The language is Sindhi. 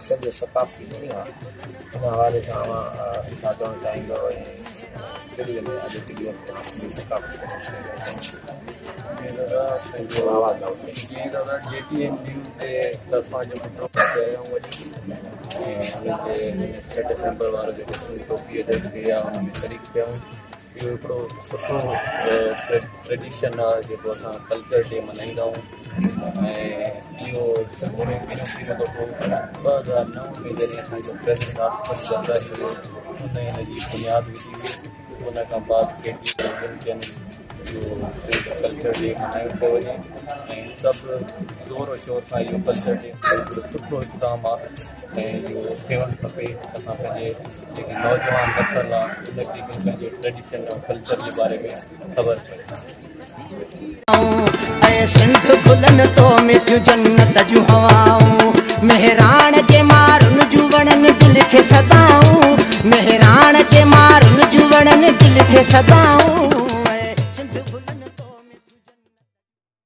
سنڌ جو ثقافتي ڏينهن آهي ان حوالي سان اوهان ڇا چوڻ چاهيندؤ ۽ سنڌ ۾ اڄوڪي ڏينهن تي اوهان سنڌي ثقافتي ڏينهن جي دادا جي دادا جي ٽي اين نيوز جي طرفان جيڪو پروگرام ڪيو آئون اڄ ۽ ان تي 6 ڊسمبر وارو جيڪو سنڌ ٽوپي اجرڪ ڊي آهي ان ۾ شريڪ ٿيا آهيون. اهو هڪڙو سٺو ٽريڊيشن آهي جيڪو اسان ڪلچر ڊي ملهائيندا آهيون ۽ اهو سنڌ ۾ پهريون پهريون دفعو 2009 ۾ جڏهن اسان جو پريزيڊنٽ آصف علي زرداري هيو ان هن جي بنياد وڌي هئي. ان کان بعد ڪي ٽي ۽ ٻين چينل اهو ڪلچر ڊي ملهايو پيو وڃي ۽ سڀ زور و شور سان اهو ڪلچر ڊي هڪڙو سٺو اقدام آهي ۽ اهو ٿيڻ کپي. اسان پنهنجي جيڪي نوجوان نسل آ ان کي به پنهنجي ٽريڊيشن ۽ ڪلچر جي باري ۾ خبر پئي. اي سنڌ گلن تو ۾ ٿيون جنت جون هوائون مهراڻ جي مارن جون وڻن دل کي صدائون مهراڻ جي مارن جون وڻن دل کي صدائون.